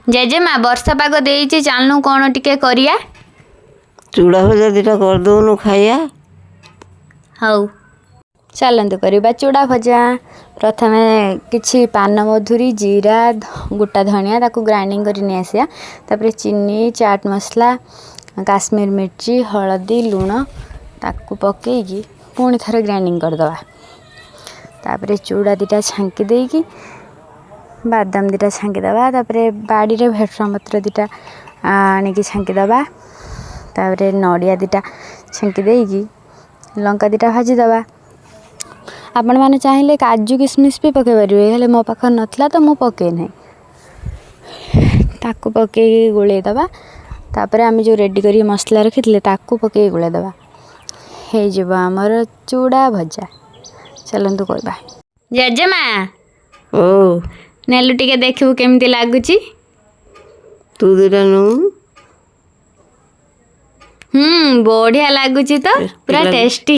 ଜେଜେମା, ବର୍ଷା ପାଗ ଦେଇଛି, ଚାଲୁନୁ କ'ଣ ଟିକେ କରିବା। ଚୁଡ଼ା ଭଜା ଦୁଇଟା କରିଦେଉନୁ, ଖାଇବା। ହଉ, ଚାଲନ୍ତୁ କରିବା ଚୁଡ଼ା ଭଜା। ପ୍ରଥମେ କିଛି ପାନମଧୁରୀ, ଜିରା, ଗୋଟା ଧନିଆ ତାକୁ ଗ୍ରାଇଣ୍ଡିଙ୍ଗ କରି ନେଇ ଆସିବା। ତାପରେ ଚିନି, ଚାଟ୍ ମସଲା, କାଶ୍ମୀର ମିର୍ଚି, ହଳଦୀ, ଲୁଣ ତାକୁ ପକେଇକି ପୁଣି ଥରେ ଗ୍ରାଇଣ୍ଡିଙ୍ଗ କରିଦେବା। ତାପରେ ଚୁଡ଼ା ଦୁଇଟା ଛାଙ୍କି ଦେଇକି ବାଦାମ ଦୁଇଟା ଛାଙ୍କିଦେବା। ତାପରେ ବାଡ଼ିରେ ଭେସୁଙ୍ଗା ପତ୍ର ଦୁଇଟା ଆଣିକି ଛାଙ୍କିଦେବା। ତାପରେ ନଡ଼ିଆ ଦୁଇଟା ଛାଙ୍କି ଦେଇକି ଲଙ୍କା ଦୁଇଟା ଭାଜିଦେବା। ଆପଣମାନେ ଚାହିଁଲେ କାଜୁ କିସମିସ୍ ବି ପକାଇ ପାରିବେ, ହେଲେ ମୋ ପାଖରେ ନଥିଲା ତ ମୁଁ ପକାଇ ନାହିଁ। ତାକୁ ପକାଇକି ଗୋଳେଇ ଦେବା। ତାପରେ ଆମେ ଯେଉଁ ରେଡ଼ି କରିକି ମସଲା ରଖିଥିଲେ, ତାକୁ ପକାଇକି ଗୋଳେଇ ଦେବା। ହେଇଯିବ ଆମର ଚୁଡ଼ା ଭଜା। ଚାଲନ୍ତୁ କରିବା। ଜେଜେମା! ଓ। ନେଲୁ ଟିକେ, ଦେଖିବୁ କେମିତି ଲାଗୁଛି। ତୁ ଦୁଇଟା ନଉନୁ। ହୁଁ, ବଢ଼ିଆ ଲାଗୁଛି ତ ପୁରା। ଲାଗୁଛି। ଟେଷ୍ଟି।